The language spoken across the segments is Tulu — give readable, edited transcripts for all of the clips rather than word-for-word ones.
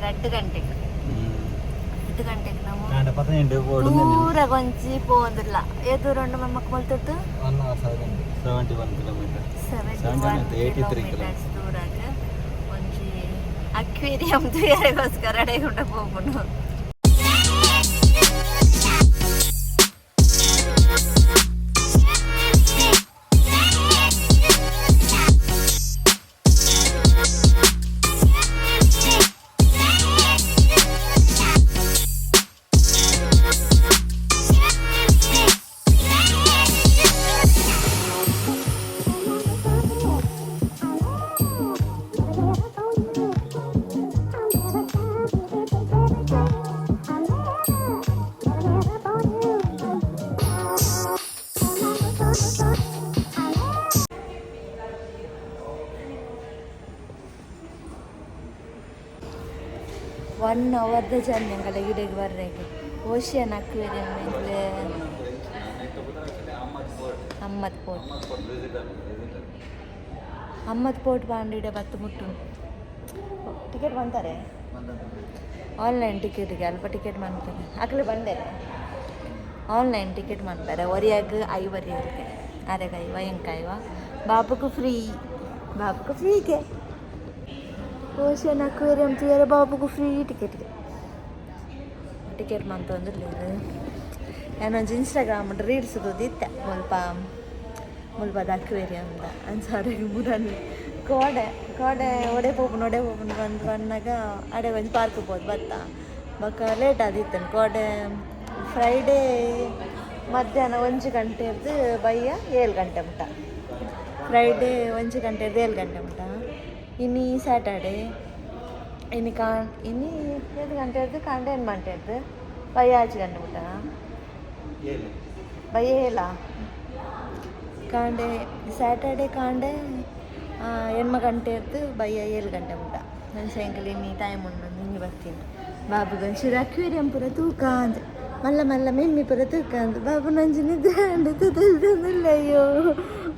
2 ಗಂಟೆಗೆ. 2 ಗಂಟೆಗೆ ನಾವು ಕಾಂಡ 15 ಬೋರ್ಡ್. ದೂರ ಕೊಂಚಿ ಪೋಂದಿಲ್ಲ. ಏ ದೂರ ಉಂಡು ಮಮ್ಮಕ್ಕ ಮುಲ್ತೊಟ್ಟು? 1 hour 71 kilometre. 71 83. Kilometres ದೂರಾಗ ಒಂಜಿ ಅಕ್ವೇರಿಯಂ ತೂಯರೆಗೋಸ್ಕರ ಅಡೆಗುಂಡ ಪೋಪುಂಡು. ಒನ್ ಅವರ್ದ ಜರ್ನಿ ಅಂಕಲ ಗಿಡಗೆ ಬರ್ರೆಗೆ. ಓಷಿಯನ್ ಅಕ್ವೇರಿಯಂ ಎಂಕ್ಲೆ ಅಮ್ಮದ್ ಪೋರ್ಟ್, ಅಮ್ಮದ್ ಪೋರ್ಟ್ ಬಾಂಡಿಡೆ ಬತ್ತು ಮುಟ್ಟು. ಟಿಕೆಟ್ ಬಂತಾರೆ ಆನ್ಲೈನ್ ಟಿಕೆಟ್ಗೆ. ಅಲ್ಪ ಟಿಕೆಟ್ ಮಾಡ್ತಾರೆ ಅಕ್ಲೆ ಬಂದರೆ ಆನ್ಲೈನ್ ಟಿಕೆಟ್ ಮಾಡ್ತಾರೆ. ಒರಿಯಾಗ ಐವರಿ ಇರುತ್ತೆ, ಅರೆಗ ಐವ, ಎಂಕ ಐವ. ಬಾಪುకు ಫ್ರೀ, ಬಾಪುకు ಫ್ರೀಗೆ. ಓಷನ್ ಅಕ್ವೇರಿಯಂ ತೂಯರೆ ಬಾಪುಕು ಫ್ರೀ ಟಿಕೆಟ್ಗೆ. ಟಿಕೆಟ್ ಮಂತೊಂದಿಲ್ಲ. ಯಾನೊಂಜಿ ಇನ್ಸ್ಟಾಗ್ರಾಮ್ ರೀಲ್ಸ್ ತೂದಿತ್ತೆ ಮುಲ್ಪ ಮುಲ್ಪದ ಅಕ್ವೇರಿಯಂದ. ಅಂಚಾರೆಗ್ ಮುರನ್ ಕೋಡೆ ಕೋಡೆ ಒಡೆ ಪೋಪುಂಡು, ಒಡೆ ಪೋಪುಂಡು ಬಂದು ಬನ್ನಗ ಅಡೆ ಒಂಜಿ ಪಾರ್ಕ್ ಪೋದು ಬತ್ತ. ಬೊಕ್ಕ ಲೇಟ್ ಆದಿತ್ತನು. ಕೋಡೆ ಫ್ರೈಡೇ ಮಧ್ಯಾಹ್ನ 1 ಗಂಟೆರ್ದು ಬಯ್ಯ 7 ಗಂಟೆ ಮುಟ್ಟ. ಫ್ರೈಡೇ 1 ಗಂಟೆರ್ದು 7 ಗಂಟೆ ಮುಟ್ಟ. ಇನಿ ಸ್ಯಾಟರ್ಡೆ, ಇನಿ ಕಾನ್ ಇನಿ 7 ಗಂಟೆರ್ದು ಕಾಂಡೆ 8 ಗಂಟೆರ್ದು ಬಯ್ಯ 5 ಗಂಟೆ ಮುಟ್ಟ. ಬಯ್ಯ ಏಲ ಕಾಂಡೆ. ಸ್ಯಾಟರ್ಡೆ ಕಾಂಡೆ 8 ಗಂಟೆರ್ದು ಬಯ್ಯ 7 ಗಂಟೆ ಮುಟ್ಟ. ನನ್ನ ಸಾಯಂಕಾಲ ಇನ್ನಿ ಟೈಮ್ ಉಂಡು, ಇನ್ನು ಬರ್ತೀನಿ. ಬಾಬುಗೆ ಒಂಚೂರು ಅಕ್ವೇರಿಯಂ ಪೂರ ತೂಕ ಅಂದ್, ಮಲ್ಲ ಮಲ್ಲ ಮಿಮ್ಮಿ ಪೂರ ತೂಕ ಅಂದ್. ಬಾಬು ನಂಜಿ ನಿದ್ರೆ ಆಂಡ್ ತೂತೊಂದಿಲ್ಲ. ಅಯ್ಯೋ,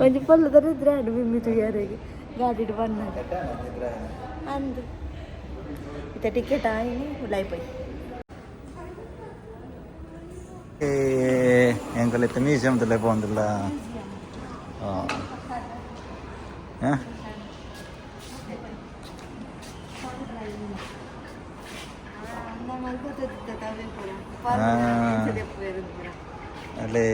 ಒಂಜಿ ಪೊಲ್ಲುದ ನಿದ್ರೆ ಆಂಡ್ ಮಿಮ್ಮಿ ತೂಯರೆಗೆ ಗಾಡಿಡ್ ಬನ್ನಾಗ ಅಂದು. ಇತ್ತ ಟಿಕೆಟ್ ಆಯಿನಿ, ಉಲಾಯಿ ಪೋಯಿ. ಎಂಕಲ್ ಮ್ಯೂಸಿಯಂ ತಲೆ ಪೋಂದಿಲ್ಲ. ಹಾಂ. ಅಲ್ಲಿ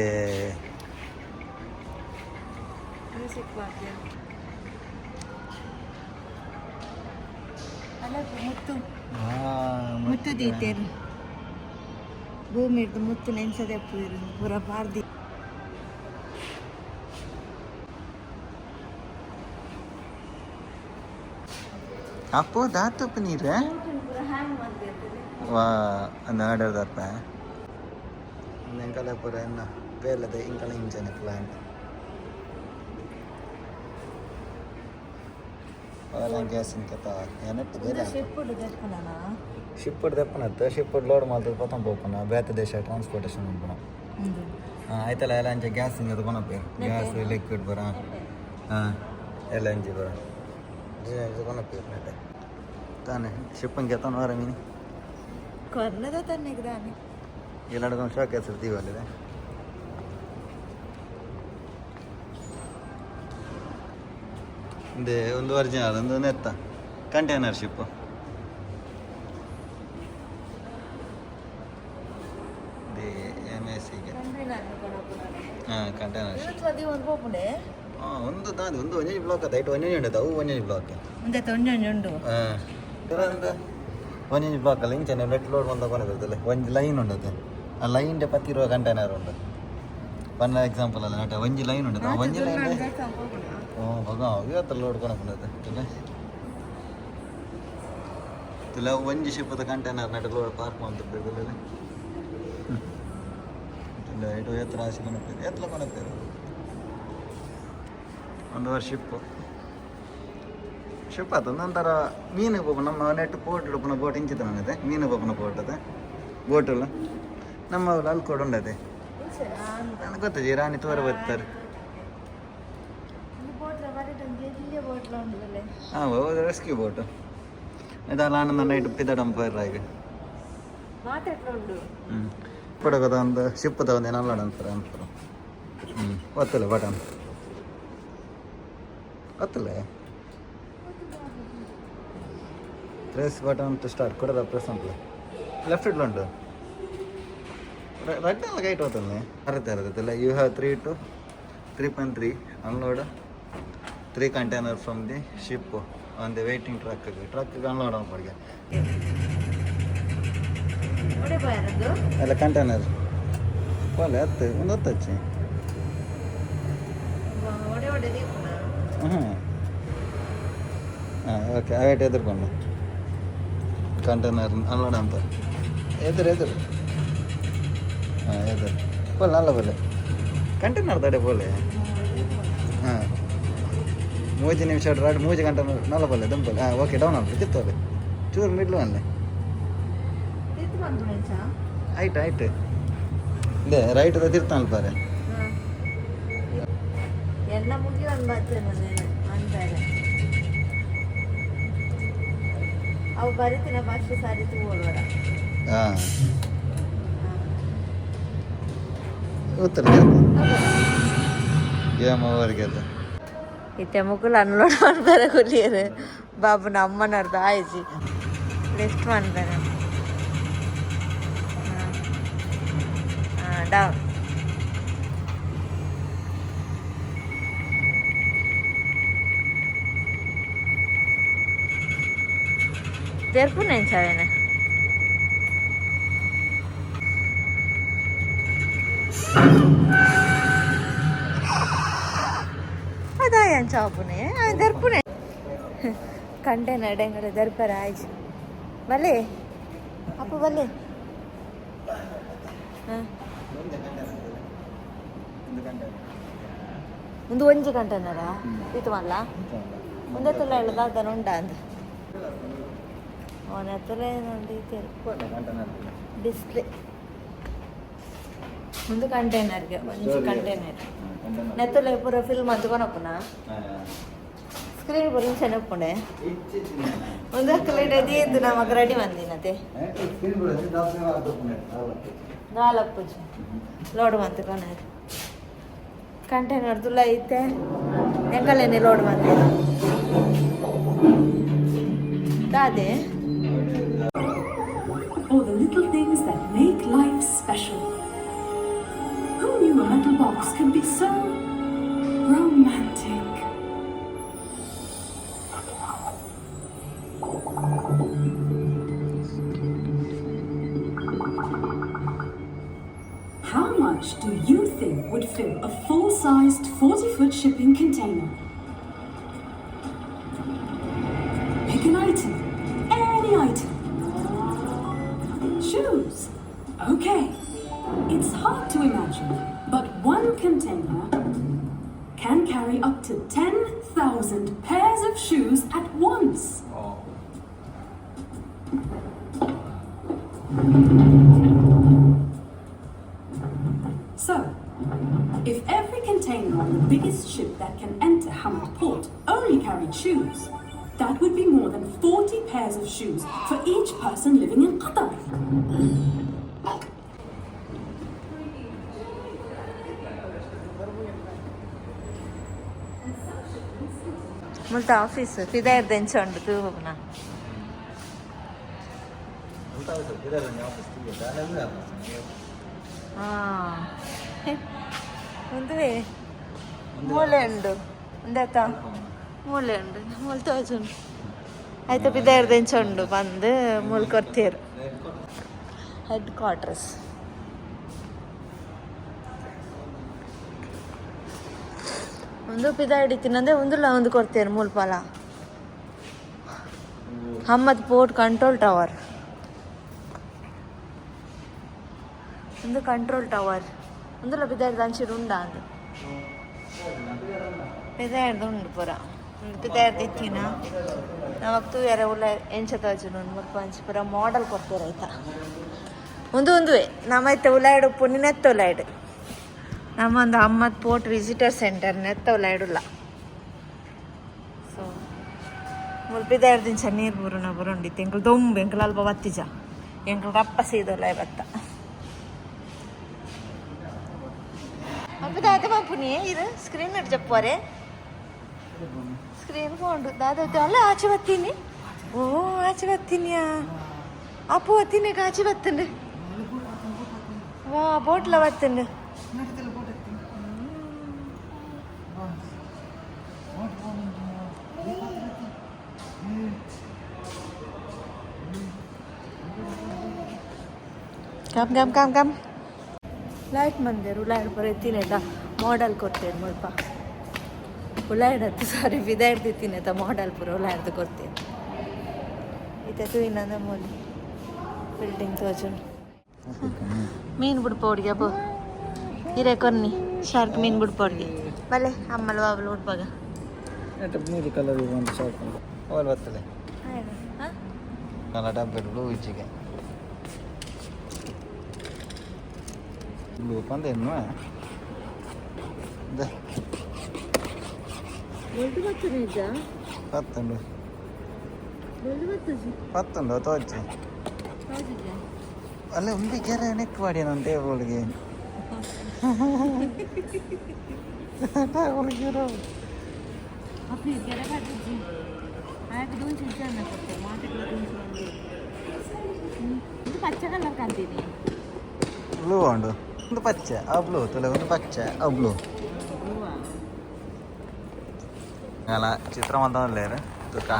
ಮ್ಯೂಸಿಕ್ ವಾದ್ಯ ಅಲ್ಲ, ಮುತ್ತು ಮುತ್ತು ದೀತೇರು. ಭೂಮಿ ಹಿಡ್ದು ಮುತ್ತು ನೆನ್ಸದೆ ಪೂರ ಪಾರ್ದಿ. ಅಪ್ಪು ದಾತುಪ್ಪು ನೀರು. ಪೂರ ಹ್ಯಾಂಗ್ ಮಾಡ್ತಿರ್ತದೆ. ವಾ, ಅಂದ ಆರ್ಡರ್ ದಪ್ಪ. ಎಂಕಲ ಪೂರ ಎನ್ನ ಬೇಲದ ಇಂಕಲ ಇಂಚನೆ ಪ್ಲಾಂಟ್ ಗ್ಯಾಸ್ ಇಂಕೆತ ಏನಟ್ಟು ಬೇರೆ. ಶಿಪ್ ದೆಪ್ಪುನ. ಶಿಪ್ ದೆಪ್ಪನತ್ತು. ಶಿಪ್ ಲೋಡ್ ಮಲ್ತದ ಪತ್ತೊಂದು ಪೋಪುನ, ಬೇತೆ ದೇಶ ಟ್ರಾನ್ಸ್ಪೋರ್ಟೇಷನ್ ಉಂಪುನ. ಆಯ್ತಲ್ಲ, ಎಲ್ಲ ಅಂಚೆ ಗ್ಯಾಸ್ ಇಂದ ಕೊನಪೇರು, ಗ್ಯಾಸ್ ಲಿಕ್ವಿಡ್ ಬರ. ಹಾಂ, ಎಲ್ಲ ಅಂಚೆ ಬರ ಕೊನಪೇರು ನೆಟ್ಟೆ ತಾನೆ. ಶಿಪ್ಪಂಗೆ ಎತ್ತನ ವಾರ ಮೀನು. ಕೊರ್ನದ ತನ್ನೆಗೆ ದಾನೆ. ಎಲ್ಲ ಶಾಕ್ ಹೆಸರು ದೀವಲ್ಲಿದೆ. ಇದೆ ಒಂದು ಒರಿಜಿನಲ್, ಒಂದು ನೆತ್ತ ಕಂಟೈನರ್ ಶಿಪ್. ಎಮ್ ಎಸ್ ಸಿಗೆ. ಹಾಂ, ಕಂಟೈನರ್ ಶಿಪ್. ಒಂದು ಪೋಪುಂಡೆ. ಹಾಂ, ಒಂದು ದಾದಿ ಒಂದು ಒಂಜೊಂಜಿ ಬ್ಲಾಕ್ ಅದ. ಇಟ್ಟು ಒಂಜೊಂಜಿ ಉಂಟು, ಅವು ಒಂಜೊಂಜಿ ಬ್ಲಾಕ್. ಒಂದೇ ಒಂಜೊಂಜಿ ಉಂಡು. ಹಾಂ, ಒಂಜೊಂಜಿ ಬ್ಲಾಕ್ ಅಲ್ಲ, ಇಂಚನೆ ನೆಟ್ ಲೋಡ್ ಬಂದ ಕೊನೆ ಬರ್ತದೆ. ಒಂಜಿ ಲೈನ್ ಉಂಡತೆ, ಆ ಲೈನ್ ಪತ್ತಿರುವ ಕಂಟೈನರ್ ಉಂಟು. ಒನ್ ಎಕ್ಸಾಂಪಲ್ ಅಲ್ಲ, ನಟ ಒಂಜಿ ಲೈನ್ ಉಂಟು, ಆ ಒಂಜಿ ಲೈನ್. ಓ ಭಗ, ಇವತ್ತು ಲೋಡ್ ಕೊನಪುಂಡತೆ. ತುಲೆ ತುಲೆ, ಒಂಜಿ ಶಿಪ್ಪದ ಕಂಟೈನರ್ ನಟ ಲೋಡ್ ಪಾರ್ಕ್ ಮಾಡ್ತಿರ್ಬೇಕು. ತುಲೆ ಇటు ಎತ್ತರ ಆಸೆ ಕೊನಪೇರು, ಎತ್ತಲ ಕೊನಪೇರು. ಒಂದು ಶಿಪ್ಪು ಶಿಪ್ ಆತ. ನಂತರ ಮೀನು ಪೋಪು ನಮ್ಮ ನೆಟ್ ಪೋರ್ಟ್ ಉಪ್ಪುನ ಬೋಟ್ ಇಂಚಿತ ನನಗೆ ಮೀನು ಪೋಪುನ ಪೋರ್ಟ್ ಅದ. ಬೋಟಲ್ಲ ನಮ್ಮ ಅಲ್ಲಿ ಕೂಡ ಉಂಡದೆ. ನನಗೆ ಗೊತ್ತಿದೆ, ರಾಣಿ ತೋರ ಬರ್ತಾರೆ. ಹಾಂ, ರೆಸ್ಕ್ಯೂ ಬೋಟ್. ಇದಲ್ಲ ಆನಂದ ನೈಟ್ ಪಿದಡಂ ಪೋಯಿರಾಗ. ಮಾತಾಡ್ಕೊಂಡು. ಹ್ಞೂ, ಪಡಗದ ಒಂದು ಶಿಪ್ ತಗೊಂಡು ಅನ್ಲೋಡ್ ಅಂತಾರೆ ಅಂತಾರೆ. ಹ್ಞೂ, ಒತ್ತಲ್ಲ ಬಟನ್ ಒತ್ತಲ್ಲ. ಪ್ರೆಸ್ ಬಟನ್ ಟು ಸ್ಟಾರ್ಟ್ ಕೊಡದ ಪ್ರೆಸ್ ಅಂತ ಲೆಫ್ಟ್ ಇಡ್ಲುಂಟು. ರಡ್ಡ್ ಎಲ್ಲ ಕೈಟ್ ಹೋತಲ್ಲ ಅರ್ಧ ಅರ್ಧಲ್ಲ. You have 3 to 3.3 unload 3 container from the ship on the waiting truck. Truck unload ಅನ್ಪಡಿಗೆ. ಒಡೆ ಬಾರದು. ಅಲ್ಲ, ಕಂಟೈನರ್ ಪೋಲೆ ಹತ್ತು ಒಂದು ಹತ್ತು ಹಚ್ಚಿ. ಒಡೆ ಒಡೆ ದೀಪನ. ಹಾಂ ಹಾಂ, ಓಕೆ. ಅವೇಟ್ ಎದುರ್ಕೊಂಡು ಕಂಟೈನರ್ ಅನ್ಲೋಡ್ ಅಂತ ಎದುರು ಎದುರು. ಹಾಂ, ಎದುರು ಪೋಲೆ ಅಲ್ಲ, ಬೋಲೆ ಕಂಟೈನರ್ ತಡೆ ಪೋಲೆ. ಹಾಂ, ಮೂಜಿ ನಿಮಿಷ ರಾಡ್ ಮೂಜಿ ಕಂಟೈನರ್ ನಲ್ಲ ಬೋಲೆ ದಂಪಲೆ. ಹಾಂ, ಓಕೆ, ಡೌನ್ ಅಲ್ಲ ತಿತ್ತೋಲೆ ಚೂರು ಮಿಡ್ಲು ಅಲ್ಲೇ. ತಿತ್ತು ಬಂದ್ಬಿಡಂಚ. ಆಯ್ತು ಆಯ್ತು, ಇದೆ ರೈಟ್ ತಿರ್ತಾನಲ್ಲ ಪಾರೆ. ಎಲ್ಲ ಮುಗಿ ಒಂದು ಬರ್ತೇನೆ ಅಂತಾರೆ. ಅವು ಬರೀತಿನ ಫಸ್ಟ್ ಸಾರಿ ತೂವಲ್ವಡ. ಹಾಂ, ಉತ್ತರ ಗೇಮ್ ಓವರ್ಗೆ ಅದು. ಇತ್ತೆ ಮುಕುಲು ಅನ್ಲೋಡ್ ಮಾಡ್ತಾರೆ ಕುಲಿಯರು. ಬಾಬುನ ಅಮ್ಮನರ್ದು ಆಯ್ಜಿ ಲಿಫ್ಟ್ ಮಾಡ್ತಾರೆ. ಹಾಂ, ಡೌನ್. ತೆರ್ಪುನೇನು ಚವೇನ. ಅದಾಯ ಚಾಪುನೆ ದರ್ಪುನೆ ಕಂಟೈನರ್ ಎಂಗಡ ದರ್ಪರ ಆಯ್ಜಿ. ಬಲೆ ಅಪ್ಪ ಬಲೆ. ಹಾಂ, ಒಂದು ಒಂಜಿ ಕಂಟೈನರಾ ಇದು ಮಲ್ಲ ಒಂದೇ ತುಲ ಹೇಳದ ಅದನ್ನು ಉಂಡ ಅಂದ ಅವನ ಹತ್ರ ಡಿಸ್ಪ್ಲೇ. ಒಂದು ಕಂಟೈನರ್ಗೆ ಒಂಜಿ ಕಂಟೈನರ್ ನೆತ್ತಲೆ ಪೂರ ಫಿಲ್ಮ್ ಅಂತ ಕೊನಪ್ಪುನ ಸ್ಕ್ರೀನ್ ಪೂರ ಇಂಚನೆ ಉಪ್ಪುಂಡೆ. ಒಂದು ಅಕ್ಕಲೇಟ್ ಇದ್ದು ನಮಗ್ ರೆಡಿ ಬಂದಿನತೆ ದಾಲಪ್ಪುಜಿ ಲೋಡ್ ಬಂತು ಕೊನರ್ ಕಂಟೈನರ್ ತುಲ್ಲ ಐತೆ. ಎಂಕಲೇನೆ ಲೋಡ್ ಬಂದೆ ದಾದೆ. Or the little things that make life special. Who knew a metal box could be so romantic? How much do you think would fill a full sized 40-foot shipping container? Pick an item, any item. Shoes. Okay. It's hard to imagine, but one container can carry up to 10,000 pairs of shoes at once. So, if every container on the biggest ship that can enter Hamad Port only carried shoes, that would be more than 40 pairs of shoes for each person living in Qatar. ಮುಲ್ತ office ಪಿದಾಯರ್ದ ಎಂಚ ಉಂಡು ತೂಪುನ. ಆಫೀಸ್. ಹಾಂ, ಉಂದುವೆ ಮೂಲೆ ಉಂಡು. ಉಂದೆತ್ತ ಮೂಲೆ ಉಂಡು, ಮೂಲೆ ತೋಜುಂಡು. ಆಯ್ತು, ಪಿದಾಯರ್ದ ಎಂಚ ಉಂಡು ಬಂದು ಮೂಲೆ ಕೊರ್ತೀರು. ಹೆಡ್ ಕ್ವಾರ್ಟರ್ಸ್ ಒಂದು ಪಿದಾಯ್ ತಿನ್ನಂದೆ ಒಂದುಲ ಒಂದು ಕೊಡ್ತೇನೆ ಮೂಲ್ಪಾಲ. ಹಮ್ಮದ್ ಪೋರ್ಟ್ ಕಂಟ್ರೋಲ್ ಟವರ್. ಒಂದು ಕಂಟ್ರೋಲ್ ಟವರ್ ಒಂದುಲ ಪಿದಾಯ್ದ ಅಂಚಿಡ್ ಉಂಡ ಅಂದು ಪಿದಾಯ್ದು ಉಂಡು ಪೂರ. ಒಂದು ಪಿದಾಯ್ದು ಇತ್ತಿನ ನಮಕ್ ತೂಯರೆ ಉಲ್ಲ ಎಂಚ ತೋಜುಂಡು. ಉಂಡು ಮುಲ್ಪ ಅಂಚಿ ಪೂರ ಮಾಡೆಲ್ ಕೊಡ್ತೀರ ಆಯ್ತಾ. ಒಂದು ಒಂದುವೆ ನಮ್ಮ ಇತ್ತೆ ಉಲಾಯ್ಡು ಉಪ್ಪು ನೆತ್ತ ಉಲಾಯ್ಡು. ನಮ್ಮ ಒಂದು ಹಮ್ಮದ್ ಪೋರ್ಟ್ ವಿಸಿಟರ್ ಸೆಂಟರ್ ನೆತ್ತ ಉಲಾಯ್ಡುಲ್ಲ. ಸೊ ಮುಲ್ಪಿದ ದಿಂಚ ನೀರು ಬುರುನ ಬುರುಂಡಿತ್ತು ಎಂಕಲ್ ದೊಂಬು ಎಂಕಲ್ ಅಲ್ಪ ಬತ್ತಿಜ ಎಂಕಲ್ ರಪ್ಪ ಸೀದೊಲ್ಲ ಬತ್ತ ಅಲ್ಪ ದಾದ ಪುನಿ ಇದು ಸ್ಕ್ರೀನ್ ಜಪ್ಪೋರೆ ಸ್ಕ್ರೀನ್ ಫೋನ್ ದಾದ ಅಲ್ಲ ಆಚೆ ಬತ್ತೀನಿ. ಓ ಆಚೆ ಬತ್ತೀನಿಯಾ ಅಪ್ಪು ಬತ್ತೀನಿ ಆಚೆ ಬತ್ತಂಡು ವಾ ಬೋಟ್ಲ ಬತ್ತಂಡು. Come come come come light ಮಂದೇರು light ಬರೀತೀನಿ ಮಾಡಲ್ ಕೊಡ್ತೇನೆ ಮುಲ್ಪ ಉಲಾಯ್ಡತ್ತು ಸಾರಿ ಬಿದಾಯ್ತಿತ್ತೀನಿ ಮಾಡಲ್ ಪೂರ ಉಲಾಯ್ದು ಕೊಡ್ತೇನೆ ಇತ್ತೆ ತೂಯಿನ ಮೂಲಿ ಬಿಲ್ಡಿಂಗ್ ತೋಜುಂಡು. ಮೀನು ಬಿಡ್ಪೋಡಿಗೆ ಅಬ್ಬೋ ಹಿರೇ ಕೊನ್ನಿ ಶಾರ್ಕ್ ಮೀನು ಬಿಡ್ಪೋಡಿಗೆ ಬಲೆ ಅಮ್ಮಲ್ ಬಾಬಲು ಬಿಡ್ಪಾಗ ನೀಲಿ ಕಲರ್ ಒಂದು ಶಾರ್ಕ್ ಓಲ್ ಬರ್ತದೆ ನಲ್ಲ ಡಬ್ಬೆ ಬ್ಲೂ ಇಚ್ಚಿಗೆ ಬ್ಲೂ ಪಂದ ಎನ್ನು ಪತ್ತುಂಡು ಪತ್ತುಂಡು ತೋಚಿ ಅಲ್ಲ ಉಂಬಿ ಕೆರೆ ನೆಕ್ ಮಾಡಿ ನಾನು ಟೇಬಲ್ಗೆ ಟೇಬಲ್ಗೆ ಪಚ್ಚ ಕಲರ್ ಕಾಣ್ತೀನಿ. ಬ್ಲೂ ಉಂಡು ಒಂದು ಪಚ್ಚೆ ಆ ಬ್ಲೂ ತುಲೆ ಒಂದು ಪಚ್ಚೆ ಆ ಬ್ಲೂ ಅಲ್ಲ ಚಿತ್ರ ಮಂತಂದಿಲ್ಲೇರು ತುಕ್ಕ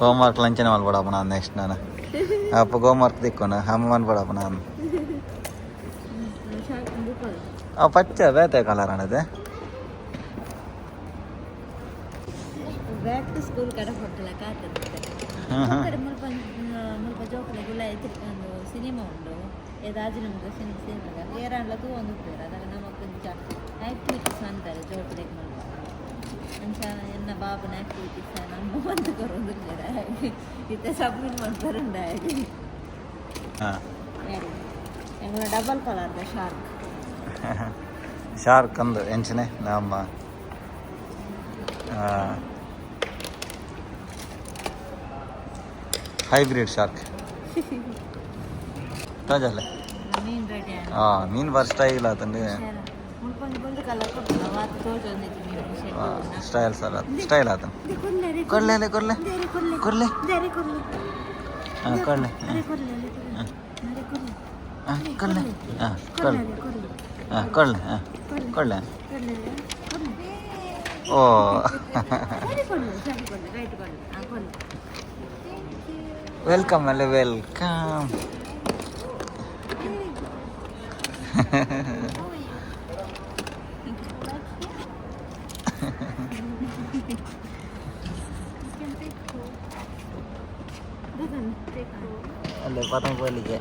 ಹೋಮ್ವರ್ಕ್ ಲಂಚನೆ ಮಲ್ಪಡಪ್ಪ ನಾನು ನೆಕ್ಸ್ಟ್ ನಾನು ಅಪ್ಪ ಹೋಮ್ವರ್ಕ್ ತಿಕ್ಕೊಂಡು ಅಮ್ಮ ಮನ್ಪಡಪ್ಪ ನಾನು ಆ ಪಚ್ಚೆ ಬೇತೆ ಕಲರ್ ಅನ್ನೋದು. Back to school ಕಡೆ ಹೊಟ್ಟಲ ಕಾತದೆ ಮುಲ್ಪ ಮುಲ್ಪ ಜೋಕುಲ ಗುಲ ಒಂದು ಸಿನಿಮಾ ಉಂಡು ಏದಾಜು ನಮ್ಗೆ ಸಿನಿಮಾ ಏರಾಂಡ್ಲ ತೂ ಒಂದು ಉಪ್ಪೇರು ಅದಾಗ ನಮಕ್ ಒಂಚ ಆಕ್ಟಿವಿಟೀಸ್ ಅಂತಾರೆ ಜೋಕುಲೆಗ್ ಮುಲ್ಪ ಅಂಚ ಎನ್ನ ಬಾಬುನ ಆಕ್ಟಿವಿಟೀಸ್ ನಮ್ಮ ಬಂದು ಕೊರೊಂದುಲ್ಲೆರ್ ಇತ್ತೆ ಸಬ್ಮಿಟ್ ಮಲ್ಪರುಂಡ ಹಾಂ ಎಂಗ್ಲ ಡಬಲ್ ಕಲರ್ದ ಶಾರ್ಕ್ ಶಾರ್ಕ್ ಅಂದು ಎಂಚನೆ ನಮ್ಮ ಹೈಬ್ರಿಡ್ ಶಾರ್ಕ್ ತಾಜಲ್ಲ. ಮೀನ್ ರೆಡಿ. ಹಾಂ ಮೀನು ಬಾರಿ ಸ್ಟೈಲ್ ಆತಂಡು. ಮುಲ್ಪ ಒಂಜಿ ಬೊಲ್ದು ಕಲರ್ ಕೊಡ್ತಲ್ಲ ವಾತ್ ತೋಜೊಂದಿಜ್ಜಿ ಮೀನು. ಸ್ಟೈಲ್ ಸರ್ ಸ್ಟೈಲ್ ಆತನ. ಕೊರ್ಲೆ ಕೊರ್ಲೆ ಕೊರ್ಲೆ ಹಾಂ ಕೊರ್ಲೆ ಹಾಂ ಕೊರ್ಲೆ ಹಾಂ ಕೊರ್ಲೆ ಹಾಂ ಕೊರ್ಲೆ ಹಾಂ ಕೊರ್ಲೆ ಓ welcome ಅಲ್ಲೇ welcome. ಅಲ್ಲೇ ಪತಂಗ ಹೋಗ್ಲಿಕ್ಕೆ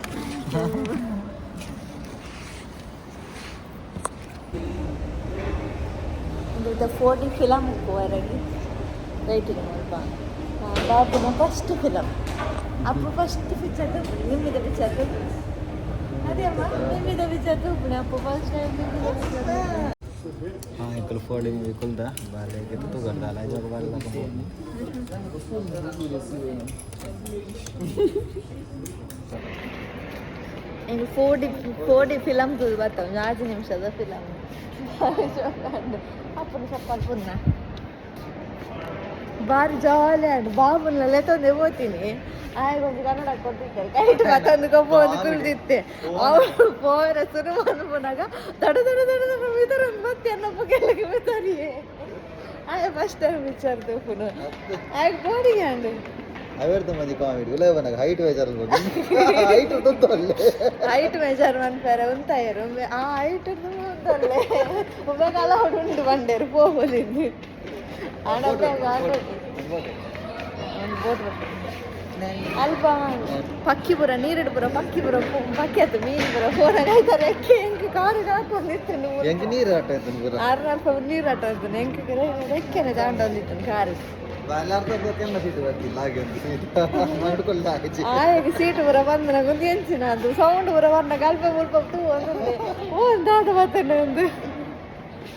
ಒಂದು 4D film ಹೊರಗೆ ರೈಟಿಗೆ ಮುಲ್ಪ ಬಾಬುನ ಫಸ್ಟ್ ಫಿಲಮ್ ಅಪ್ಪು ಫಸ್ಟ್ ಪಿಕ್ಚರ್ ತೂಪುಣಿ ನಿಮ್ಮಿದ ಪಿಕ್ಚರ್ ತೂಪುಣಿ ಅದೇ ಅಮ್ಮ ನಿಮ್ಮಿದ ಪಿಕ್ಚರ್ ತೂಪುಣಿ ಅಪ್ಪು ಫಸ್ಟ್ ಟೈಮ್ ನಿಮ್ಮಿದ ಪಿಕ್ಚರ್. ಹಾಂ ಇಕ್ಕಲು ಫೋಡಿ ಕುಲ್ದ ಬಾಲೆ ತೂಗರ್ದ ಅಲ್ಲ ಜೋಗ ಬಾಲೆ. ಎಂಕ್ 4D film ತೂದು ಬತ್ತ ಒಂಜಿ 6 ನಿಮಿಷದ ಫಿಲಮ್ ಅಪ್ಪನ ಸಪ್ಪಲ್ ಪುನ್ನ ಬಾರಿ ಜಾಲಿ ಆಂಡ್ ಬಾಬುನ ಲೆತ್ತೊಂದೆ ಪೋತೀನಿ ಆಯ್ ಒಂಜಿ ಕನ್ನಡ ಕೊಟ್ಟಿದ್ದಾರೆ ಕೈಟ್ ಮತ್ತೊಂದು ಕೊಬ್ಬು ಒಂದು ಕುಳ್ದಿತ್ತೆ ಅವಳು ಪೋರ ಶುರು ಅನ್ಪುನಾಗ ದಡ ದಡ ದಡ ದಡ ಮಿತರ್ ಒಂದು ಮತ್ತೆ ಅನ್ನಪ್ಪ ಕೆಲಗೆ ಮಿತರಿಯೇ ಆಯ್ ಫಸ್ಟ್ ಟೈಮ್ ಪಿಕ್ಚರ್ ತೂಪುನು ಆಯ್ ಬೋಡಿಗೆ ಆಂಡ್ ಅವೇರ್ದ ಮಂದಿ ಕಾಮಿಡಿ ಉಲೇ ಬಂದಾಗ ಹೈಟ್ ವೇಜರ್ ಹೈಟ್ ಉಂಟು. ಹೈಟ್ ಮೆಜರ್ ಮನ್ಪೆರೆ ಉಂತಾಯರು ಆ ಹೈಟ್ ಉಂತಲ್ಲೇ ಒಬ್ಬ ಕಾಲ ಉಂಟು ಬಂಡೇರು ಪೋಬೊಲಿಂದು ಆಡ ಒಂದು ಬೋಟ್ ಅಲ್ಪ ಪಕ್ಕಿ ಪೂರ ನೀರಿಡು ಪೂರ ಪಕ್ಕಿ ಪೂರ ಪಕ್ಕಿ ಆತು ಮೀನು ಪೂರ ಫೋನಾಗ ಆಯ್ತಾರೆ ರೆಕ್ಕೆ ಎಂಕ್ ಕಾರು ಹಾಕೊಂಡಿತ್ತು. ಎಂಕ್ ನೀರು ಆಟ ಆಯ್ತು ಪೂರ. ಆರು ಅಲ್ಪ ನೀರು ಆಟ ಆಯ್ತು ಎಂಕ್ ರೆಕ್ಕೆನೆ ತಾಂಡೊಂದಿತ್ತು ಕಾರು. ಸೀಟ್ ಬರ್ತಿಲ್ಲ ಹಾಗೆ ಒಂದು ಸೀಟ್ ಮಾಡ್ಕೊಳ್ಳ. ಆಯಗ್ ಸೀಟ್ ಪೂರ ಬಂದ ನಂಗೊಂದು ಎಂಚಿನ ಅದು ಸೌಂಡ್ ಪೂರ ಬಂದಾಗ ಅಲ್ಪ ಮುಲ್ಪ ತೂ ಒಂದೊಂದೇ ಓ ದಾದ ಬರ್ತೇನೆ ಒಂದು.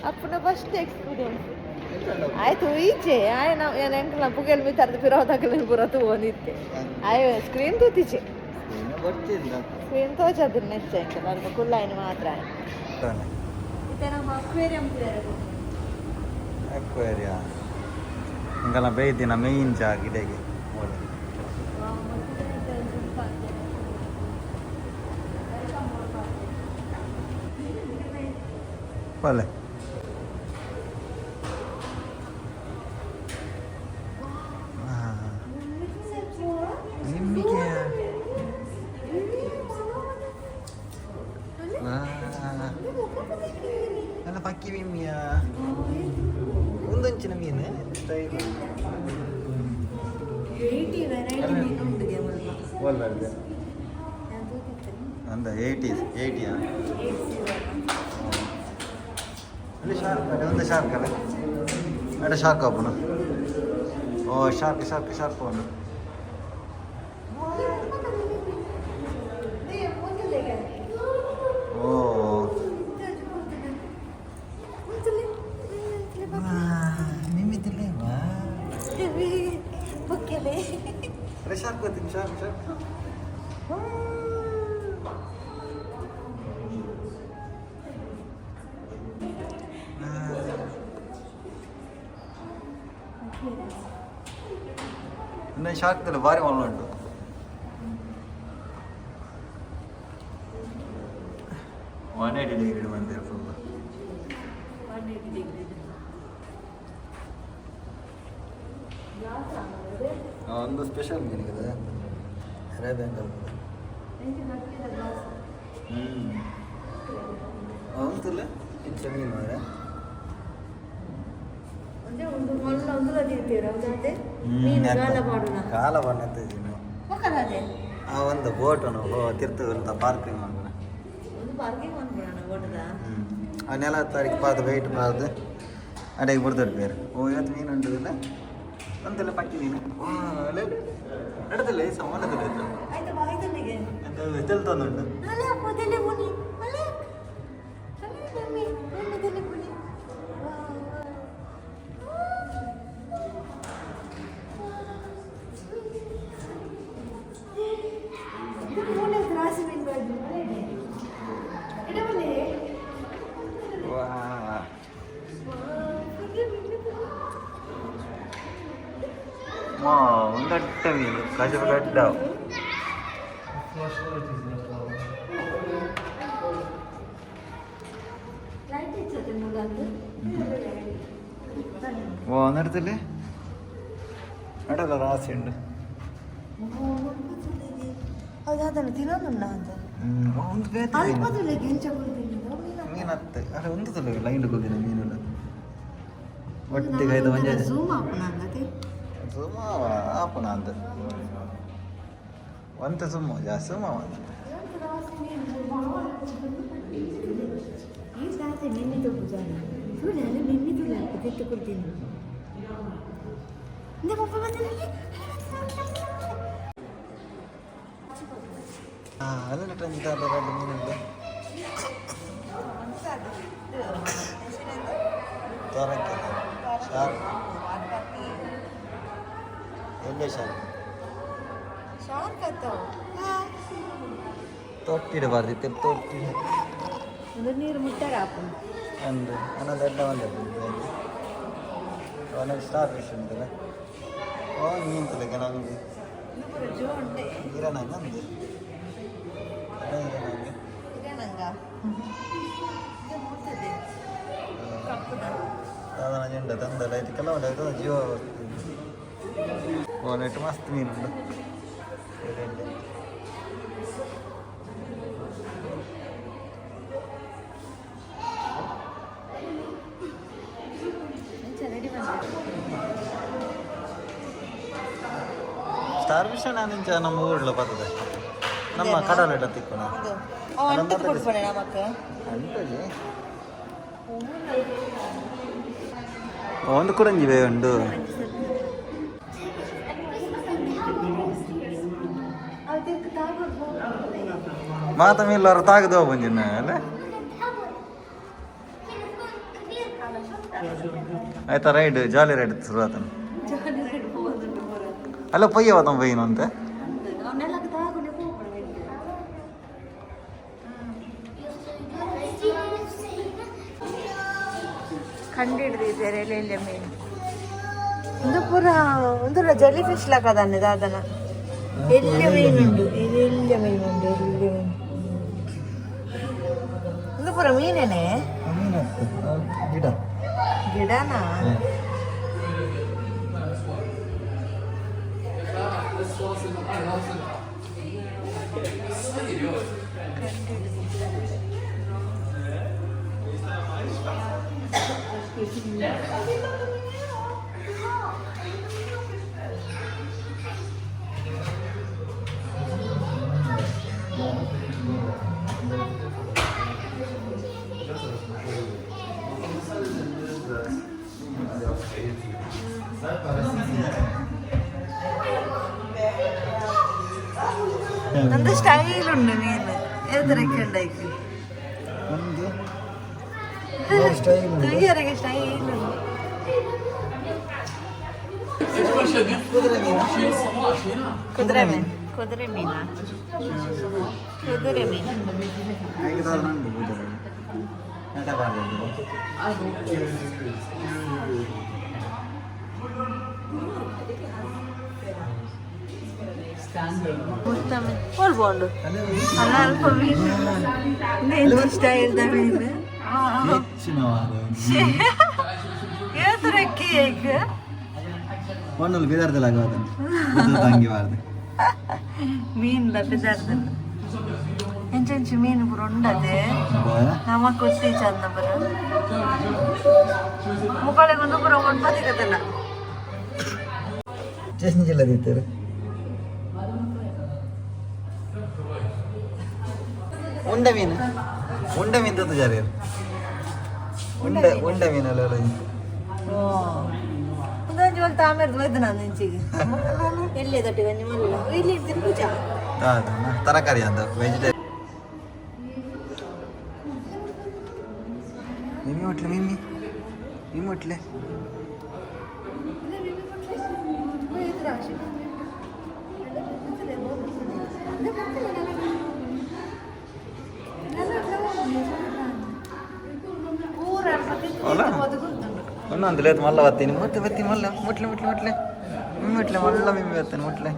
ಅಪ್ಪನ ಫಸ್ಟ್ ಎಕ್ಸ್ಪೀರಿಯನ್ಸ್ ಆಯ್ತು. ಈಚೆ ಆಯ್ ನಾವು ಏನು ಎಂಕಲ್ನ ಪುಗೆಲ್ ಮಿತ್ತರ್ದು ಪಿರವದಾಗಲಿ ಪೂರ ತೂವೊಂದಿತ್ತೆ. ಆಯ್ ಸ್ಕ್ರೀನ್ ತೂತಿಚೆ. ಬರ್ತಿಲ್ಲ. ಸ್ಕ್ರೀನ್ ತೋಚದಿರ್ ನೆಚ್ಚ ಎಂಕಲ್ ಅಲ್ಪ ಕುಲ್ಲಾಯಿನ ಮಾತ್ರ. ಇತ್ತೆ ನಮ್ಮ ಅಕ್ವೇರಿಯಂ. ಅಕ್ವೇರಿಯಾ ಇಂಗಲ ಬೈದಿನ ಮೇಯ್ನ್ ಜಾಗ ಇಡೆಗೆ. ಪಲ್ಲೆ. ನಿಮ್ಮಿಗೆ. ಅಲ್ಲ, ಪಕ್ಕಿ ಮಿಮ್ಮಿಯ ಒಂದೊಂಚಿನ ಮೀನು. 80 ವೆರೈಟಿ ಮೀನು ಉಂಡುಗೆ ಮುಲ್ಪ. ಒಲ್ಲರ್ಗೆ ಅಂದ 80 80ಯಾ? ಅಲ್ಲಿ ಶಾರ್ಕ್ ಅಡೆ, ಒಂದು ಶಾರ್ಕ್ ಅಲ್ಲ ಅಡೆ, ಶಾರ್ಕ್ ಆಪುನ. ಓ, ಶಾರ್ಕ್ ಶಾರ್ಕ್ ಶಾರ್ಕ್ ಅವನು. ಓ, ನಿಮ್ಮಿದ್ದಿಲ್ಲ. ಅರೆ, ಶಾರ್ಕ್ ಬರ್ತೀನಿ, ಶಾರ್ಕ್ ಶಾರ್ಕ್. ಇನ್ನು ಶಾರ್ಕ್ ಭಾರಿ ಒಳ್ಳೆ ಉಂಟು. 180 ಡಿಗ್ರಿ ಬಂದಿದೆ ಫುಲ್. 180 ಡಿಗ್ರಿ. ಒಂದು ಸ್ಪೆಷಲ್ ಮೀನಿದೆ, ಅರೇಬಿಯನ್. ಹ್ಞೂ, ಅಂತಲ್ಲ ಇಂಚ ಮೀನು ಮಾರೆ. ಒಂದು ಮೊಲ್ಲ ಒಂದು ತೀರ ಹೌದಾತೆ ಮೀನು ಗಾಲ ಪಾಡುನ. ಕಾಲ ಬಣ್ಣ. ಮೊಕಲಾದೆ. ಆ ಒಂದು ಬೋಟ್ ತಿರ್ತು ಪಾರ್ಕಿಂಗ್ ಮಾಡ್ಬೋಣ. ಒಂದು ಪಾರ್ಕಿಂಗ್ ಮಾಡ್ಬಿಡೋಣ ಬೋಟದ. ಹ್ಞೂ, ಆ ನೆಲ ತಾರೀಕು ಪಾದ ವೆಯ್ಟ್ ಪಾದ ಅಡೆಗೆ ಬರ್ತದೆ ಬೇರೆ. ಓ, ಇವತ್ತು ಮೀನು ಉಂಟುದಿಲ್ಲ ಅಂತೆಲ್ಲ ಪಕ್ಕಿ ಮೀನು ನಡದಲ್ಲ ಸಮಾನದಲ್ಲಿ. ಆಯ್ತು, ಬಾಯ್ತಲ್ಲಿಗೆ. ಎಂತ ತೆಲ್ತಂದುಂಟು. ಅಲ್ಲ, ಪೊದೆಲೆ ಬುನಿ ಅಲ್ಲ ಅಲ್ಲ ಮಮ್ಮಿ ಒಳ್ಳೆದೆಲೆ ಬುನಿ. ರಾಸಿ ಮೀನು ಇಡಬಲ್ಲಿ. ವಾ ವಾ, ಒಂದಟ್ಟ ಮೀನು ಕಜು ಗಡ್ಡ. ಲೈಟ್ ಇಚ್ಚತೆ ಮೂಲಂದು. ಓ, ನಡತಿಲ್ಲ ನಡಲ್ಲ ರಾಸಿ ಉಂಟು. ಹೌದು, ಅದನ್ನು ತಿನ್ನೋದುಂಡ ಅಂತ. ಒಂದು ಬೇತೆ. ಅಲ್ಪ ತುಳಿಗೆ ಎಂಚ ಕೊಡ್ತೀನಿ. ಮೀನು ಹತ್ತೆ ಅರೆ, ಒಂದು ತುಲೆ ಲೈನ್ ಹೋಗಿನ ಮೀನೆಲ್ಲ ಒಟ್ಟಿಗೆ ಆಯ್ತು ಒಂಜೆ. ಝೂಮ್ ಆಪುನ ಅಂದತೆ. ಸುಮ್ಮ ಆಪುನ ಅಂತ ಒಂತೆ ಸುಮ್ಮ ಜಾಸ್ತಿ ಸುಮ್ಮ ಅಂತ. ಈ ತಾತೆ ನಿನ್ನೆ ತುಪ್ಪು ಸುಳ್ಳು ಅಲ್ಲಿ ನಿನ್ನೆ ತುಳಿ ಹಾಕಿ ತಿಟ್ಟು ಕೊಡ್ತೀನಿ. ಪಪ್ಪ ಬಂದಿಲ್ಲ. ಅಲ್ಲ, ಟ್ರೆಂಡ್ ಎರಡು ಮೀನುಂಟು. ತೋರಕ್ಕೆ ಶಾರ್ಕ್, ಎಲ್ಲೇ ಶಾರ್ಕ್. ಶಾರ್ಕ್ ಆತಾವ. ತೊಟ್ಟಿಡಬಾರ್ದು, ತೊಟ್ಟಿ. ಒಂದು ನೀರು ಮುಟ್ಟಾರ ಆಪುನ. ಒಂದು ಅನ್ನೊಂದು ಎಡ್ಡ ಒಂದು ಅವನಿಗೆ ಸ್ಟಾರ್ ಫಿಶ್ ಉಂಟಲ್ಲ. ಓ, ಮೀನು ತಲೆಗೆ ನಮಗೆ. ಇದು ಪೂರ ಜೋ ಉಂಡೆ. ಇರನಂಗ ಅಂದು ಇರನಂಗ. ಇರೇನಂಗ ಇದು ಮುಟ್ಟದೆ ಕಪ್ಪುದ. ಸಾಧಾರಣ ಜಂಡ ತಂದಲ್ಲ ಇದಕ್ಕೆಲ್ಲ ಉಂಟು ಜೀವ. ಓ, ನೆಟ್ ಮಸ್ತ್ ಮೀನುಂಟು. ಎಡೆ. ಎಂಚ ರೆಡಿ ಬಂದ. ಸ್ಟಾರ್ ಫಿಶ್ ನಾನು ನಮ್ಮ ಊರ್ಲ ಬರ್ತದೆ, ನಮ್ಮ ಕಡಲ ತಿಕ್ಕೋಣ. ಅದು ಅವ ಅಂಟದ ಕೊಡ್ಪಣೆ ನಮಕ್. ಅಂಟಜಿ ಒಂದು ಕುರಂಜಿ ಬೇ ಉಂಡು. ಮಾತ ಮೀಲ್ಲರ ತಾಗದು ಬಂಜಿನ ಅಲ್ಲ. ಆಯ್ತಾ ರೈಡ್ ಜಾಲಿ ರೈಡ್ ಶುರು ಆತನ ಅಲ್ಲ ಪೊಯ್ಯ ಅವತ್ತ ಪೊಯ್ಯನ ಅಂತ. ಕಂಡು ಹಿಡಿದಿದ್ದಾರೆ ಎಲ್ಲ ಮೀನು. ಒಂದು ಪೂರ ಒಂದು ಜೆಲ್ಲಿ ಫಿಶ್ ಲಾಕದಾನೆ ದಾದನ. ಎಲ್ಲಿ ಮೀನುಂಟು, ಎಲ್ಲಿ ಮೀನುಂಟು, ಎಲ್ಲಿ ಮೀನು. ಒಂದು ಪೂರ ಮೀನೇನೆ. ಗಿಡ. ಗಿಡನಾ? ನಂದು ಸ್ಟೈಲ್ ಉಂಟು ಮೀನು ಎದುರಕ್ಕೆ ಉಂಡಾಯ್ತು. ಒಂದು ಸ್ಟೈಲ್. ತುಯ್ಯರಿಗೆ ಸ್ಟೈಲ್ ಉಂಟು. ಕುದುರೆ ಮೀನು, ಕುದುರೆ ಮೀನಾ? ಕುದುರೆ ಮೀನು. ಹೋಲ್ಬೋಂಡು ಅಲ್ಲ, ಅಲ್ಪ ಮೀನು ಸ್ಟೈಲ್ದ ಮೀನು. ಏತರಕ್ಕೆ ಏಕ್. ಮಣ್ಣಲ್ಲಿ ಬಿದಾರ್ದಲ್ಲ ತಂಗಿ ಬಾರ್ದು. ಮೀನ್ ಬಿದಾರ್ದ ಎಂಚೆಂಚು ಮೀನು ಪೂರ ಉಂಡದೆ. ನಮ ಕೊತ್ತಿ ಚಂದ ಪೂರ ಮುಕ್ಕಳಿಗೊಂದು ಪೂರ ಒಣಪತಿ ಕತ್ತಲ್ಲ. ಚೇಸ್ನಿ ದೀತಾರೆ. ಉಂಡೆ ಮೀನು, ಉಂಡೆ ಮೀನು ತೂತು ಜಾರಿ. ಉಂಡೆ ಉಂಡೆ ಮೀನಲ್ಲ. ಒಂದೊಂದು ಇವಾಗ ತಾಮೇರ್ದು ಒಯ್ದು ನಾನು ಇಂಚಿಗೆ ಎಲ್ಲಿ ದೊಡ್ಡ ಒಂಜಿ ಮಲ್ಲ ಇಲ್ಲಿ ತಿರುಪುಜ. ತರಕಾರಿ ಅಂತ ವೆಜಿಟೇರಿಯನ್. ಮಿಮ್ಮಿ ಮುಟ್ಲೆ, ಮಿಮ್ಮಿ ಮಿಮ್ಮಿ ಮುಟ್ಲೆ. ಒಂದೊಂದು ಲೇತ್ ಮಲ್ಲ ಬತ್ತೀನಿ ಮುಟ್ಲೆ ಬತ್ತೀನಿ ಮಲ್ಲ ಮುಟ್ಲೆ ಮುಟ್ಲೆ ಮುಟ್ಲೆ ಮಿಮ್ಮಿ ಮುಟ್ಲೆ ಮಲ್ಲ ಮಿಮ್ಮಿ ಬತ್ತೀನಿ ಮುಟ್ಲೆ.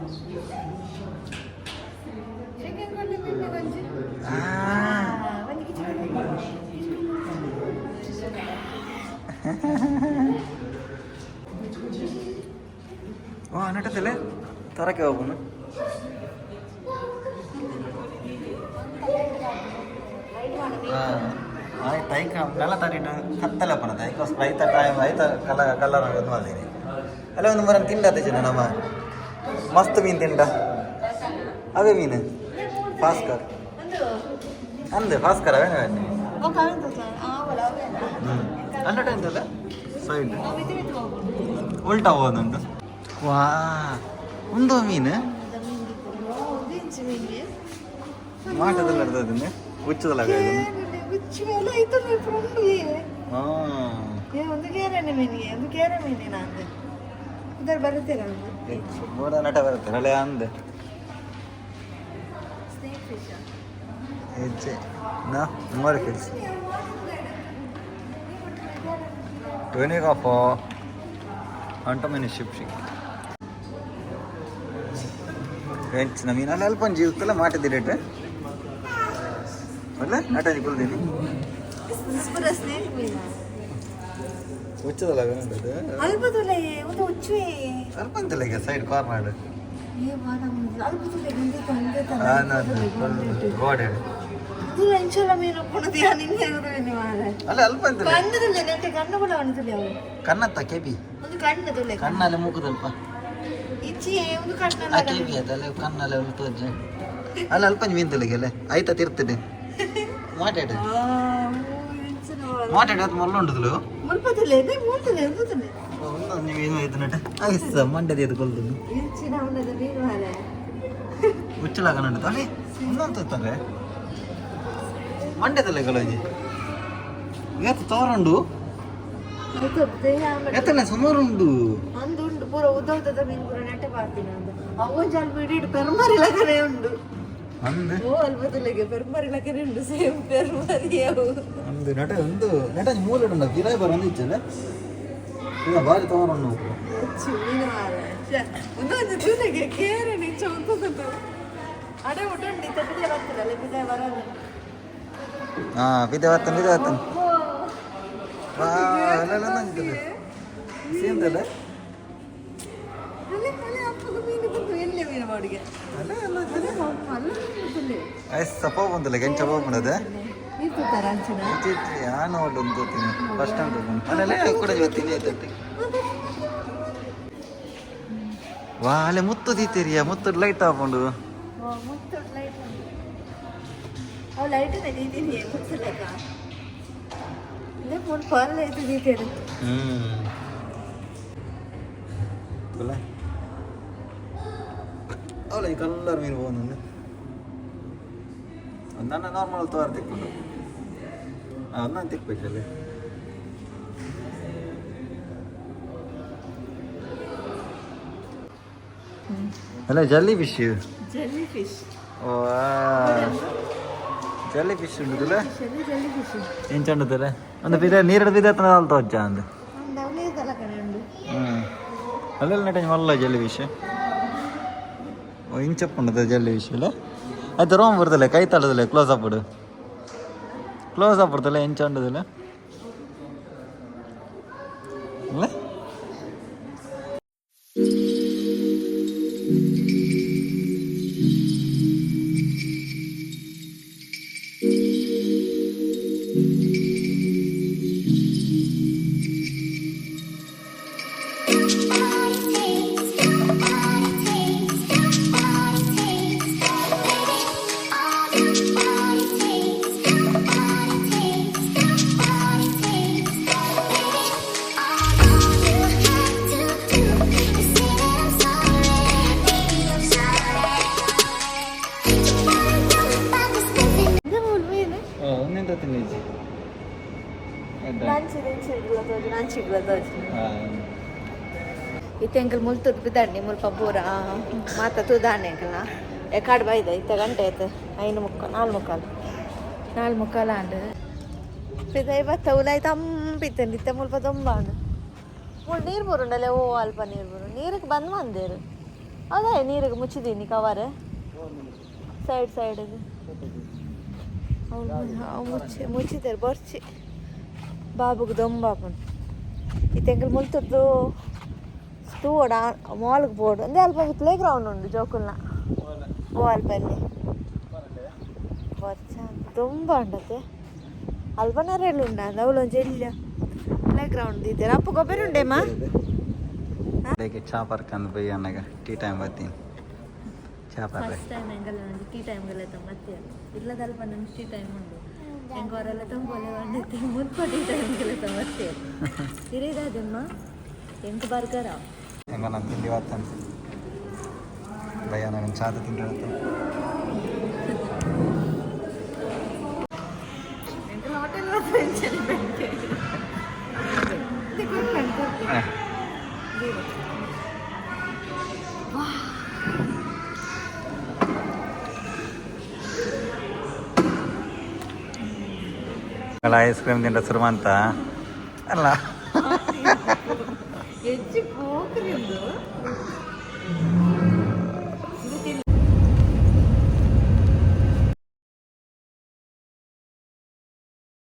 ಓ ನಟತಿಲ್ಲ ತರಕ್ಕೆ ಹೋಗೋಣ. ಆಯ್ತು, ಐಕ ನೆಲ ತರಿಟ ಕತ್ತಲೆ ಪಣದ ಐಕ ಐತ ಟೈಮ್ ಐತ ಕಲರ್ ಕಲರ್ ಒಂದು ಮಾಡ್ತೀನಿ ಅಲ್ಲ. ಒಂದು ಮರ ತಿಂಡ ಜನ ನಮ್ಮ ಮಸ್ತ್ ಮೀನು ತಿಂಡ. ಅವೇ ಮೀನು ಭಾಸ್ಕರ್ ಅಂದೆ ಭಾಸ್ಕರ್ ಅವೇ. ಹ್ಞೂ, ಅಲ್ಲ ಟೈಮ್ ಸೈಡ್ ಉಲ್ಟಾ ಹೋದುಂಟು. ವಾ, ಒಂದು ಮೀನು ಮಾಟದಲ್ಲ ಅದನ್ನೇ ಹುಚ್ಚದಲ್ಲ. ಒಂದು ಕೇರನೆ ಮೀನಿಗೆ, ಒಂದು ಕೇರೆ ಮೀನಿನ ಅಂದೆ ಇದರ ಬರುತ್ತೀರ. ಮೂರ ನಟ ಬರುತ್ತೆ ಹಳೆ ಅಂದೆ. Snake fish. ಹೆಜ್ಜೆ ನಾ ಮೂರು ಫಿಶ್ ಟೋನಿಗಾಪ ಅಂಟಮನಿ ಶಿಪ್ ಶಿಕ್ ಎಂಚಿನ ಮೀನು ಅಲ್ಲ. ಅಲ್ಪ ಒಂಜಿ ಇತ್ತಲ್ಲ ಮಾಟಿದಿರೇಟ್ ಅಲ್ಲ ನಟನಿ ಕುಲ್ದೀನಿ. ಪೂರ ಸ್ನೇಕ್ ಮೀನು. ಹುಚ್ಚದಲ್ಲ. ಅಲ್ಪ ತುಲೆ ಒಂದು ಹುಚ್ಚುವೆ. ಅಲ್ಪ ಅಂತಲ್ಲ ಈಗ ಸೈಡ್ ಕಾರ್ನರ್. ಏ ವಾದ ಅಲ್ಪ ತುಲೆ ಗುಂಡಿತ ಉಂಡಿತ. ಗೋಡೆ. ಇದು ಎಂಚಲ ಮೀನು ಪುಣದಿಯ ನಿನ್ನೆ ಮೀನು ಮಾರೆ. ಅಲ್ಲ, ಅಲ್ಪ ಅಂತಲ್ಲ. ಕಣ್ಣು ತುಲೆ ನೆಟ್ಟೆ ಕಣ್ಣು ಕೂಡ ಅವನು ತುಲೆ ಅವು. ಕಣ್ಣತ್ತ ಕೆಬಿ. ಒಂದು ಕಣ್ಣು ತುಲೆ. ಕಣ್ಣಲ್ಲಿ ಮೂಕುದಲ್ಪ. ಇಚ್ಚಿ ಒಂದು ಕಣ್ಣಲ್ಲ. ಆ ಕೆಬಿ ಅದಲ್ಲ, ಕಣ್ಣಲ್ಲಿ ಒಂದು ತೋಜೆ ಅಲ್ಲ. ಅಲ್ಪ ಮೀನು ತುಲೆಗೆಲ್ಲ ಆಯ್ತಾ ತಿರ್ತದೆ ಮಾಟಾಡ ಮಾಟಾಡ ಅದು ಮೊಲ್ಲ ಉಂಟುದಲು. ಮುಲ್ಪ ತುಲೆ ಮೂರು ತುಲೆ ಒಂದು ತುಲೆ. ಒಂದು ಮೀನು ಆಯ್ತು ನಟ ಆಯ್ತು ಮಂಡ್ಯದ ಇದು ಕೊಲ್ದು. ಇಂಚಿನ ಅವನದ ಮೀನು ಮಾರೆ. ಹುಚ್ಚಲಾಗ ನಟ ಅಲ್ಲಿ ಒಂದೊಂದು ತಂದ್ರೆ ಮಂಡ್ಯದಲ್ಲ ಕಲೋಜಿ ಇವತ್ತು ತೋರುಂಡು. ಎತ್ತಲ್ಲ ಸುಮಾರು ಉಂಡು. ಅಂದು ಉಂಡು ಪೂರ ಉದ್ದ ಉದ್ದದ ಮೀನು ಪೂರ ನೆಟ್ಟೆ ಪಾಡ್ತೀನಿ ಅಂದು. ಅವು ಜಾಲ್ ಬಿಡಿ ಪೆರ್ಮರಿ ಲಗನೆ ಉಂಡು. ಅಂದು. ಓ ಅಲ್ಪದಲೆಗೆ ಪೆರ್ಮರಿ ಲಗನೆ ಉಂಡು, ಸೇಮ್ ಪೆರ್ಮರಿ ಅವು. ಅಂದು ನಟ ಒಂದು ನಟ ಮೂಲೆ ಉಂಡು ಕಿರಾಯಿ ಬರ ಒಂದು ಇಚ್ಚಲ್ಲ ಈಗ ಬಾರಿ ತಗೊಂಡು. ಮೀನು ಮಾರ ಒಂದೊಂದು ತೂಲೆಗೆ ಕೇರೆ ನಿಂಚ ಉಂಟು ಅಡೆ ಉಂಟು ಇತ್ತ ಬಿದೆ ಬರ್ತದಲ್ಲ ಬಿದೆ ಬರೋದು. ಹಾ ಬಿದೆ ಬರ್ತಾನೆ, ಬಿದೆ ಬರ್ತಾನೆ. ವಾ ಅಲ್ಲೆಲ್ಲ ನಂಗೆ ಸೇಮ್ದಲ್ಲ. ಅಲ್ಲೇ ಅಲ್ಲೇ ಅಪ್ಪಗ ಮೀನು ಬಂತು, ಎಲ್ಲೇ ಮೀನು ಬಾಡಿಗೆ. ಅಲ್ಲ. ಅಲ್ಲೇ ಅಲ್ಲ ಮೀನು. ಐಸ್ ಸಪ ಬಂದಲ್ಲ ಕೆಂಚ ಹೋಗ್ಬಿಡದೆ. ನೀರು ತರ ಅಂಚಿನ. ಯಾನ್ ಒಂದು ತಿನ್ನಿ ಫಸ್ಟ್ ಟೈಮ್ ತಗೊಂಡು ಅಲ್ಲೆಲ್ಲ ಕೂಡ ತಿನ್ನಿ ಆಯ್ತು. ವಾ ಅಲ್ಲೇ ಮುತ್ತು ತೀತೀರಿಯ, ಮುತ್ತು ಲೈಟ್ ಹಾಕೊಂಡು. ಮುತ್ತು ಲೈಟ್ ಉಂಟು. ಅವು ಲೈಟ್ ದೀತೀನಿ ಮುಚ್ಚಲಕ್ಕ ಇದೇ ಫೋನ್ ಫಾಲ್ ಆಯ್ತು ದೀತೇನೆ. ಹ್ಮ್ ಅಲ್ಲ ಅವಳ ಈ ಕಲ್ಲರ್ ಮೀನು ಹೋಗ್ನು ನನ್ನ ನಾರ್ಮಲ್ ತೋರ್ ತಿಕ್ಕೊಂಡು ಅದನ್ನ ತಿಕ್ಬೇಕಲ್ಲಿ. ಅಲ್ಲ ಜಲ್ಲಿ fish. Jelly fish. Jelly fish ಉಂಟುದಿಲ್ಲ. Jelly fish. ಎಂಚ ಉಂಟುದಿಲ್ಲ ಒಂದು ಬಿದ ನೀರು ಬಿದ ಅಲ್ತ ವಜ್ಜ ಅಂದು. ಒಂದು ಅವಳೇ ತಲ ಕಡೆ ಉಂಡು. ಹ್ಮ್ ಅಲ್ಲೆಲ್ಲ ನಟ ಮಲ್ಲ ಜೆಲ್ಲಿ ಫಿಶ್. ಓ ಇಂಚಪ್ಪ ಉಂಟದ ಜೆಲ್ಲಿ ಫಿಶ್ ಇಲ್ಲ. ಆಯ್ತು ರೋಮ್ ಬರ್ತಲ್ಲ ಕೈ ತಳದಲ್ಲ ಕ್ಲೋಸ್ ಅಪ್ ಇಡು, ಕ್ಲೋಸ್ ಅಪ್ ಬರ್ತಲ್ಲ ಎಂಚ ಉಂಟದಿಲ್ಲ ಇಲ್ಲ. ಇದು ಮೂರು ಮೀನು. ಒಂದೆಂತ ತಿನ್ನಿಜ್ಜಿ. ನಂಚಿ ನಂಚಿ ತೋಜು ನಂಚಿಗ್ಲ ತೋಜು. ಇತ್ತೆ ಎಂಕಲ್ ಮುಲ್ತುರ್ದು ಬಿದ್ದಾಡ್ನಿ ಮುಲ್ಪ ಪೂರ ಮಾತ ತೂದಾಣೆ ಎಂಕಲ್ನ ಎಕಾಡ್ ಬೈದ. ಇತ್ತೆ ಗಂಟೆ ಆಯ್ತು 5:45, 4:45, 4:45 ಆಂಡ್. ಪಿದೈ ಬತ್ತ ಉಲಾಯ್ ತಂಪಿತ್ತಂಡು. ಇತ್ತೆ ಮುಲ್ಪ ದೊಂಬಾಂಡು. ಮುಲ್ ನೀರು ಬರುಂಡಲೆ. ಓ ಅಲ್ಪ ನೀರು ಬರು ನೀರಿಗೆ ಬಂದ್ ಬಂದೇರು ಅದೇ ನೀರಿಗೆ ಮುಚ್ಚಿದೀನಿ ಕವರ್ ಸೈಡ್ ಸೈಡ್ಗೆ ಅವು ಮುಚ್ಚಿ ಮುಚ್ಚಿದ್ದಾರೆ ಬರ್ಚಿ ಬಾಬುಗೆ ದೊಂಬಾಪುಂಡು. ಇತ್ತೆ ಎಂಕಲ್ ಮುಲ್ತುರ್ದು ತೂವೊಡ ಮಾಲ್ಗೆ ಬೋಡು ಅಂದ್ರೆ ಅಲ್ಪ ಒಂಜಿ ಪ್ಲೇ ಗ್ರೌಂಡ್ ಉಂಡು ಜೋಕುಲ್ನ. ಓ ಅಲ್ಪ ಅಲ್ಲಿ ಬರ್ಚ ತುಂಬ ಉಂಡತೆ. ಅಲ್ಪ ನರೆಲ್ ಉಂಡ ಅವಳೊಂಜಿ ಎಲ್ಯ ಪ್ಲೇ ಗ್ರೌಂಡ್ ದೀತೆರ್ ಅಪ್ಪು ಗೊಬ್ಬರ ಉಂಡೇಮ್ಮ. ಚಾ ಪರ್ಕಂದು ಬೈ ಅನ್ನಗ ಟೀ ಟೈಮ್ ಬರ್ತೀನಿ ಚಾ ಪರ್ರೆ. ಫಸ್ಟ್ ಟೈಮ್ ಎಂಗಲ್ಲ ಒಂಜಿ ಟೀ ಟೈಮ್ ಗೆಲ್ಲ ಮತ್ತೆ ಇಲ್ಲದ ಅಲ್ಪ ನಮ್ಗೆ ಟೀ ಟೈಮ್ ಉಂಡು ಎಂಕ್ ಅವರೆಲ್ಲ ತಂಬೋಲೆ వండితే ಮುಲ್ಪ ಟೀ ಟೈಮ್ ಗೆಲ್ಲ ಮತ್ತೆ ಇರೇದಾದಮ್ಮ ಎಂಕ್ ಬರ್ಗರ. ಹೆಂಗ ನಾನು ತಿಂಡಿ ಬರ್ತಾನೆ ಭಯ ನಾನು ಚಾದ ತಿಂಡಿ ಹೇಳ್ತಾನೆ. ಎಂಕಲ್ ಹೋಟೆಲ್ ಐಸ್ ಕ್ರೀಮ್ ತಿಂಡ ಶುರು ಅಂತ ಅಲ್ಲ. ಹೆಚ್ಚು ಪೋಕ್ರಿ ಉಂಡು.